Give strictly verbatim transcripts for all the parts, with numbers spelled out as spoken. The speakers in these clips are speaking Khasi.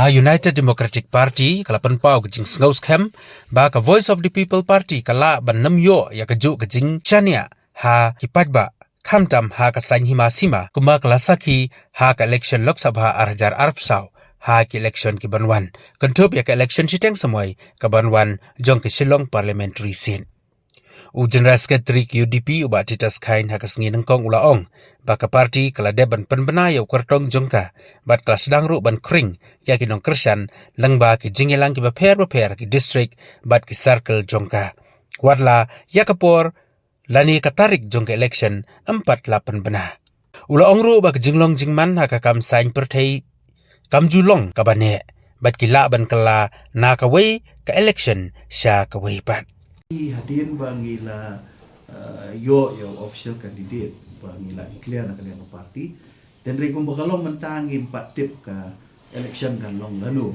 A United Democratic Party ka la pynpaw ka jingsngew skhem ba ka Voice of the People Party ka lah ban nym ïoh ïa kajuh ka jingshaniah ha ki paidbah, khamtam ha ka saiñ hima sima, kumba ka la sakhi ha ka election Lok Sabha ar hajar arphew saw, ha ki election ki ban wan, kynthup ïa ka election shiteng samoi ka ban wan jong ka Shillong Parliamentary Seat. U General Secretary ka U D P, u Bah Titus Chyne, ha ka sngi nyngkong u la ong ba ka party ka la dep ban pynbna ïa u kyrtong jong ka, bad ka la sdang ruh ban khring ïa ki nongkyrshan lyngba ki jingïalang kiba pher bapher, ki district bad ki circle jong ka, wat la ïa ka por lane ka tarik jong ka election ym pat la pynbna. U la ong ruh ba ka jinglong jingman ha ka kam saiñ pyrthei kam ju long kaba neh, bad ki lah ban kylla na kawei ka election sha kawei pat. Hadien ba ngi la, uh, ïoh ïa u official candidate ba ngi la declare na ka liang ka party, hynrei kumba ka long mynta ngim pat tip ka election kan long lano.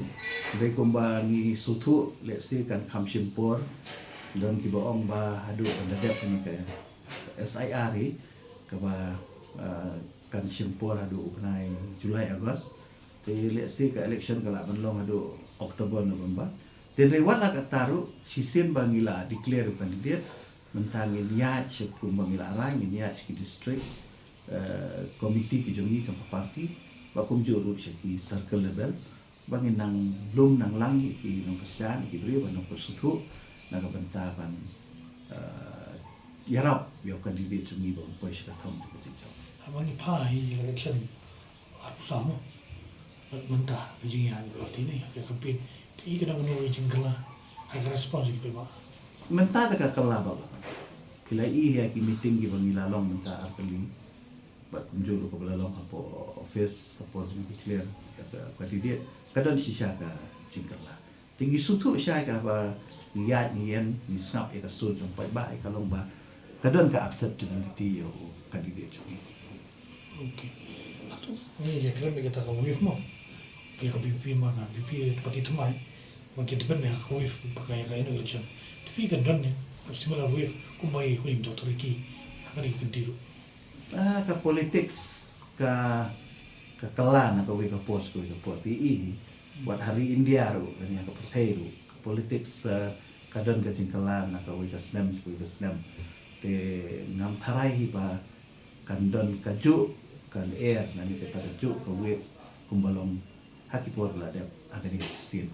Hynrei kumba ngi sngewthuh, lehse kan kham shim por. Don kiba ong ba haduh ban da dep kane ka S I R, kaba, uh, kan shim por haduh u bnai July, August. Te lehse ka election ka lah ban long haduh October, November. Hynrei wat la katta ruh, shisien ba ngi la declare u candidate, mynta ngin ïaid sha, kumba ngi la rai, ngin ïaid sha ki district, eh, committee ki jong ngi kum ka party, bad kumjuh ruh sha ki circle level, ba ngin nang lum nang lang ïa ki nongkyrshan, ïa ki briew ban nang pyrsngewthuh na ka bynta ban, eh, ïarap ïa u candidate jong ngi ba un poi sha ka thong jong ka jingïaid. Haba ngi phah ïa ka election arphew saw, mo. Bad mynta ka jingïaid ka party ne, ka campaign, te i ka dang, kano ka jingkylla ha ka response ki paidbah? Mynta te ka kylla bha bha. Phi la i ïa ki meeting kiba ngi la long mynta artylli, bad kumjuh ruh kaba la long hapoh office, hapoh jingdeclare ïa ka candidate, ka don shisha ka jingkylla. Te ngi sngewthuh shai kaba ngi ïaid ngi ïeng, ngi sngap ïa ka sur jong paidbah, ïa ka long ba ka don ka acceptability ïa u candidate jong ngi. Okay. Hato ngi ïa kren ïa kata ka wave, mo, ïa ka V P P, ma ka V P P party thymmai, ma ki depend ïa ka wave ba ka ïa ka ïa ka election. Te phi, ka don ne ka similar wave kumba ïa i Doctor Ricky ha kane ka kynti ruh? Ah, ka politics ka, ka kylla na kawei ka por sha kawei ka por, phi i. Wat ha ri India ruh, lane ha ka pyrthei ruh, ka politics, ah, ka don ka jingkylla na kawei ka snem sha kawei ka snem. Te ngam tharai hi ba kan don kajuh ka lyer, lane kata kajuh ka wave kumba long ha ki por ba la dep, ha kane ka sien.